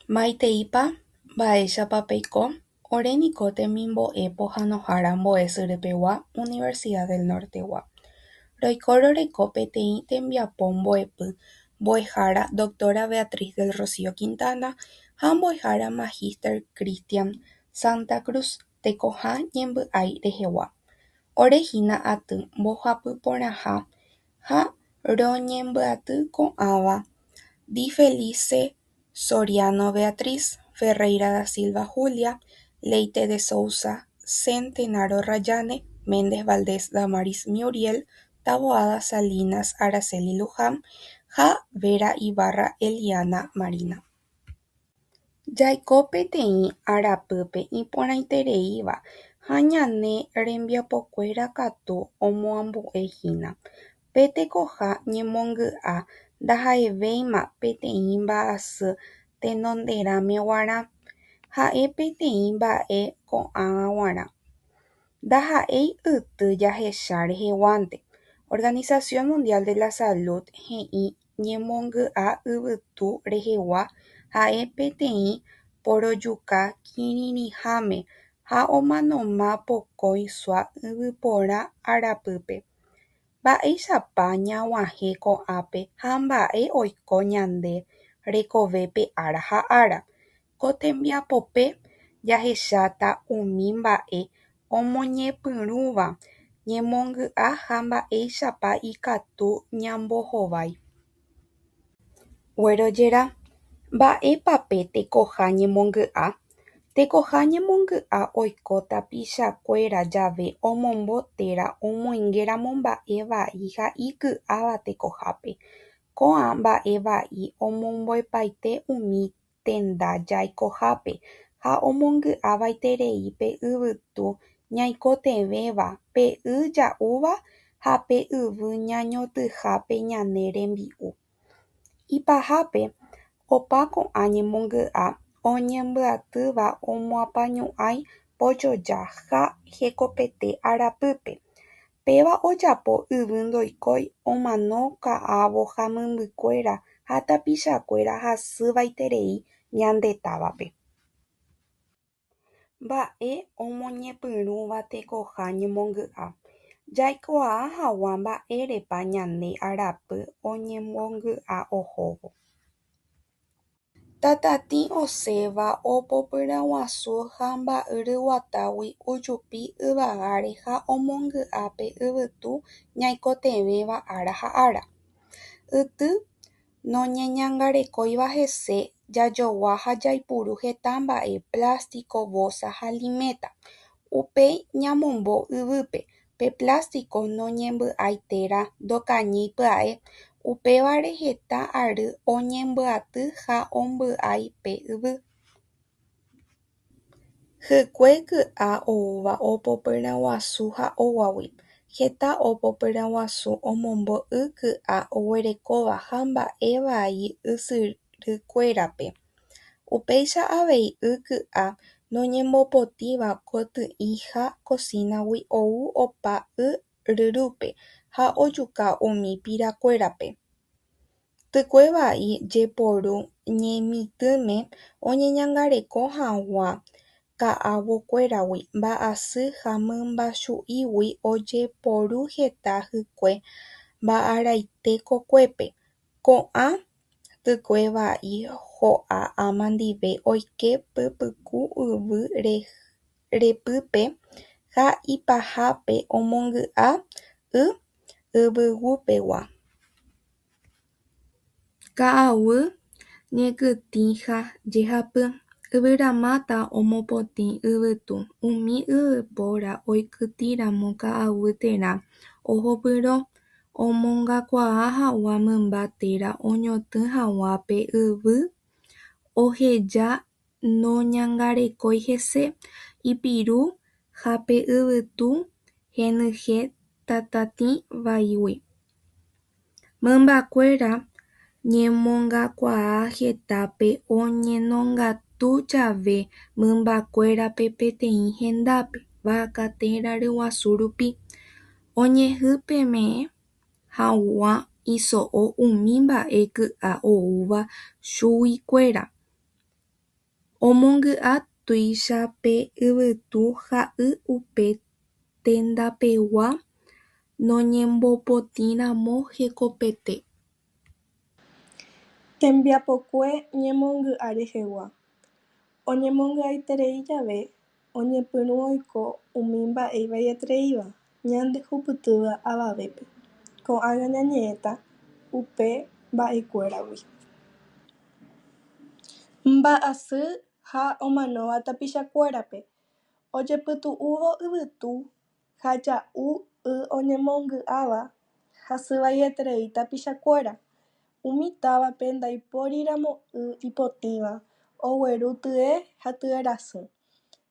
Maiteípa mba'éichapa peiko. Oréniko temimbo'e pohãnohára mbo'esyrypegua Universidad del Norte-gua. Roiko roreko peteĩ tembiapo mbo'epy mbo'ehára Dra. Beatriz del Rocío Quintana ha mbo'ehára Magíster Cristian Santacruz tekoha ñembyai rehegua. Orehína aty mbohapyporãha ha roñembyaty ko'ãva: Di Felice Soriano Beatriz, Ferreira da Silva Julia, Leite de Souza Zentenaro Rayane, Méndez Valdez Damaris Muriel, Taboada Salinas Aracely Luján ha Vera Ibarra Eliana Marina. Jaiko peteĩ arapýpe iporãitereíva ha ñane rembiapokuéra katu omoambuehína. Pe tekoha ñemongy'a ndaha'evéima peteĩ mba'asy tenonderãme g̃uarã, ha'e peteĩ mba'e ko'ag̃aguáva, ndaha'éi yty jehecha reheguánte. Organización Mundial de la Salud he'i ñemongy'a yvytu rehegua ha'e peteĩ porojuka kirirĩháme ha omanóma pokõi sua yvypóra arapýpe. Mba'éichapa ñag̃uahẽ ko'ápe ha mba'e oiko ñande rekovépe ára ha ára. Ko tembiapópe jahecháta umi mba'e omoñepyrũva ñemongy'a ha mba'éichapa ikatu ñambohovái. Guerojera. Mba'épa pe tekoha ñemongy'a. Tekoha ñemongy'a oiko tapichakuéra jave omombo térã omoingéramo mba'e vai ha iky'áva tekohápe. Ko'ã mba'e vai omoambuepaite umi tenda jaikohápe ha omongy'a vaieterei pe yvytu ñaikotevẽva, pe y ja'úva ha pe yvy ñañotỹhápe ñane rembi'u. Ipahápe, opa ko'ã ñemongy'a oñembyatýva omoapañuái mbojoja ha hekopete arapýpe, péva ojapo yvy ndoikói, omano ka'avo ha mymbakuéra ha tapichakuéra hasyvaiterei ñande távape. Mba'e omoñepyrũva tekoha ñemongy'a. Jaikuaa hag̃ua mba'érepa ñande arapy oñemongy'a ohóvo. Tatatĩ osẽva opopyrãguasu ha mba'yruguatágui ojupi yvágare ha omongy'a pe yvytu ñaikotevẽva ára ha ára. Yty noñeñangarekóiva hese Jajogua ha jaipuru heta mba'e plástico, vosa ha liméta, upéi ñamombo yvýpe. Pe plástico noñembyai térã nokañýi pya'e, upévare heta ary oñembyaty ha ombyai pe yvy. Hykue ky'a oúva opopyrãguasu ha ógagui. Heta opopyrãguasu omombo y ky'a oguerekóva ha mba'e vai ysyrykuérape. Upéicha avei y ky'a noñemopotĩva koty'i ha kosínagui ou opa y ryrúpe ha ojuka umi pirakuérape. Tykue vai jeporu ñemitỹme Oñeñangareko hag̃ua ka'avokuéragui mba'asy ha mymbachu'ígui ojeporu heta hykue mba'aráite kokuépe, ko'ã tykue vai ho'a ama ndive oike pypuku yvy ryepýpe ha ipahápe omongy'a y yvyguypegua. Ka'aguy ñekytĩ ha jehapy. Yvyramáta omopotĩ yvytu. Umi yvypóra oikytĩramo ka'aguy térã ohapýrõ omongakuaa hag̃ua mymba térã oñotỹ hag̃ua pe yvy oheja noñangarekói hese, ipiru ha pe yvytu henyhẽ tatatĩ vaígui. Mymbakuéra ñemongakuaa Hetápe oñeñongatu jave mymbakuérape peteĩ hendápe, vaka térã ryguasu rupi, oñehepyme'ẽ hag̃ua iso'o umi mba'e ky'a oúva chuguikuéra. Omongy'a tuicha pe yvytu ha y upe tendapegua noñemopotĩramo hekopete. Tembiapokue ñemongy'a rehegua. Oñemongy'aiterei jave, oñepyrũ oiko umi mba'e ivaietereíva ñandehupytýva avavépe. Ko'ág̃a ñañe'ẽta upe mba'ekuéragui. Mba'asy ha omanóva tapichakuérape. Ojepytu'úvo yvytu ha ja'u y oñemongy'áva, hasyvaieterei tapichakuéra. Umi távape ndaipóriramo y ipotĩva ogueru tye ha tyerasy,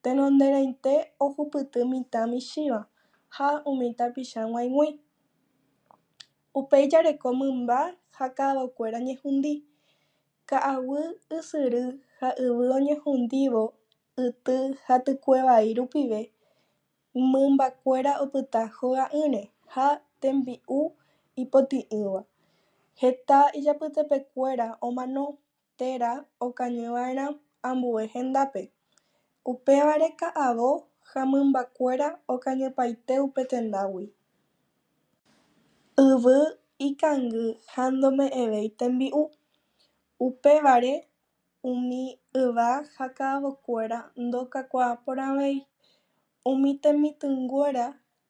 tenonderãite ohupyty mitã michĩva ha umi tapicha g̃uaig̃ui. Upéi jareko mymba ha ka'avokuéra ñehundi. Ka'aguy, ysyry ha yvy oñehundívo yty ha tykue vai rupive, mymbakuéra opyta hoga'ỹre ha tembi'u ipotĩ'ỹva, heta ijapytepekuéra omano térã okañyva'erã ambue hendápe, upévare ka'avo ha mymbakuéra okañypaite upe tendágui. Yvy ikangy ha nome'ẽvéi tembi'u, upévare umi yva ha ka'avokuéra ndokakuaaporãvéi, umi temitỹnguéra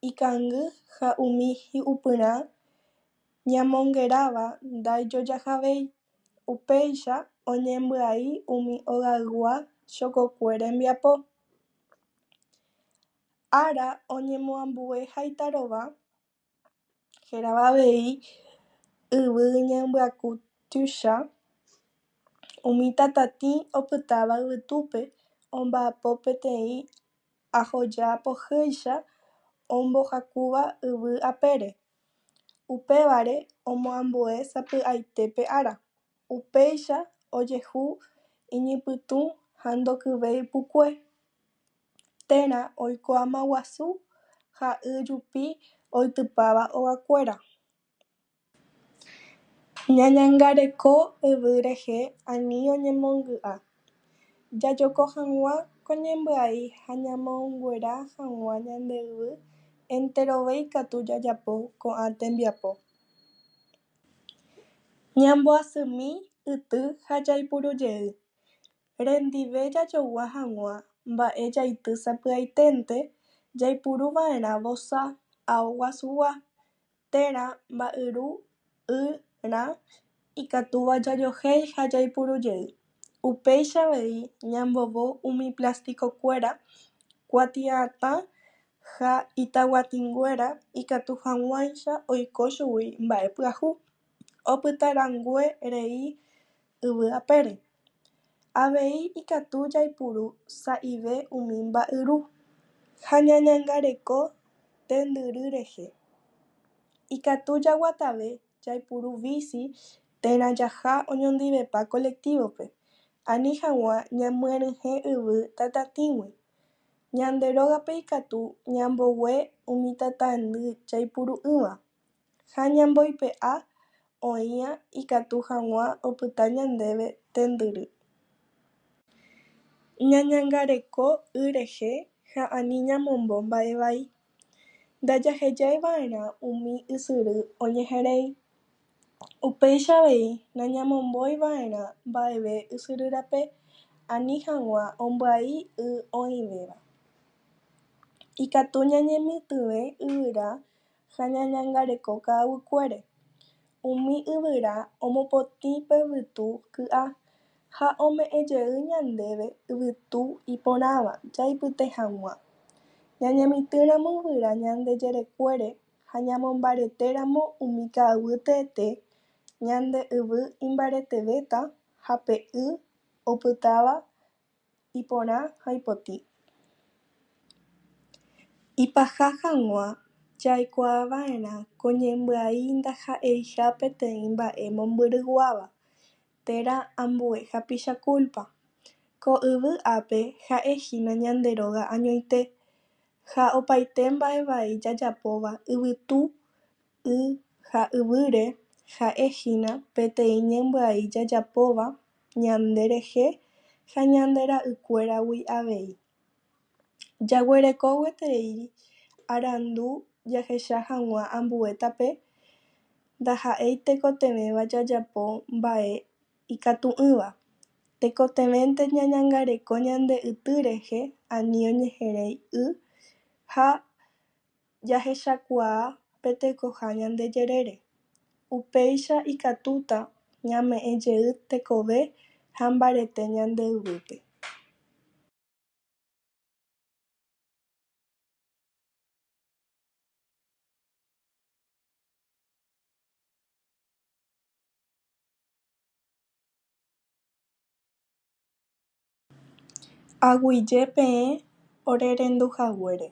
ikangy ha umi hi'upyrã ñamongeráva ndaijojahavéi, upéicha oñembyai umi ogaygua chokokue rembiapo. Ára oñemoambue ha itarova, hérava avei yvy ñembyaku tuicha, umi tatatĩ opytáva yvytúpe omba'apo peteĩ ahoja pohýicha ombohakúva yvy apére, upévare omoambue sapy'aite pe ára, upéicha ojehu iñypytũ ha ndokyvéi pukukue, térã oiko ama guasu ha y jupi oitypáva ogakuéra. Ñañangareko yvy rehe ani oñemongy'a. Jajoko hag̃ua ko ñembyai ha ñamonguera hag̃ua ñande yvy enterove ikatu jajapo ko'ã tembiapo. Ñamboasymi yty ha jaipurujey. Rendive jajogua hag̃ua mba'e jaity sapy'aiténte jaipuruva'erã vosa ao guasugua, térã mba'yru y'rã ikatúva jajohéi ha jaipurujey. Upéicha avei ñambovo umi plastikokuéra, kuatia'atã ha itaguatĩnguéra ikatuhag̃uáicha oiko chugui mba'e pyahu, opytarãngue rei yvy apére. Avei ikatu jaipuru sa'ive umi mba'yru ha ñañangareko tendyry rehe. Ikatu jaguatave, jaipuru bici térã jaha oñondivepa colectivo-pe, ani hag̃ua ñamyenyhẽ yvy tatatĩgui. Ñande rógape ikatu ñambogue umi tatarendy jaipuru'ỹva ha ñamboipe'a oĩva ikatu hag̃ua opyta ñandéve tendyry. Ñañangareko y rehe ha ani ñamombo mba'e vai. Ndajahejaiva'erã umi ysyry oñeherei. Upéicha avei nañamomboiva'erã mba'eve ysyry rape ani hag̃ua ombyai y oĩvéva. Ikatu ñañemitỹve yvyra ha ñañangareko ka'aguykuére. Umi yvyra omopotĩ pe yvytu ky'a ha ome'ẽjey ñandéve yvytu iporãva jaipyte hag̃ua. Ñañemitỹramo yvyra ñande jerekuére ha ñamombaretéramo umi ka'aguy teete, ñande yvy imbaretevéta ha pe y opytáva iporã ha ipotĩ. Ipaha hag̃ua, jaikuaava'erã ko ñembyai ndaha'eiha peteĩ mba'e mombyryguáva térã ambue tapicha culpa. Ko yvy ape ha'ehína ñande róga añoite ha opaite mba'e vai jajapóva yvytu, y ha yvýre ha'ehína peteĩ ñembyai jajapóva ñande rehe ha ñande ra'ykuéragui avei. Jaguereko gueterei arandu jahecha hag̃ua ambue tape, ndaha'éi tekotevẽva jajapo mba'e ikatu'ỹva, tekotevẽnte ñañangareko ñande yty rehe ani oñeheréi y ha jahechakuaa pe tekoha ñande jerére. Upéicha ikatúta ñame'ẽjey tekove ha mbarete ñande yvýpe. Aguyje peẽ orerenduhaguére.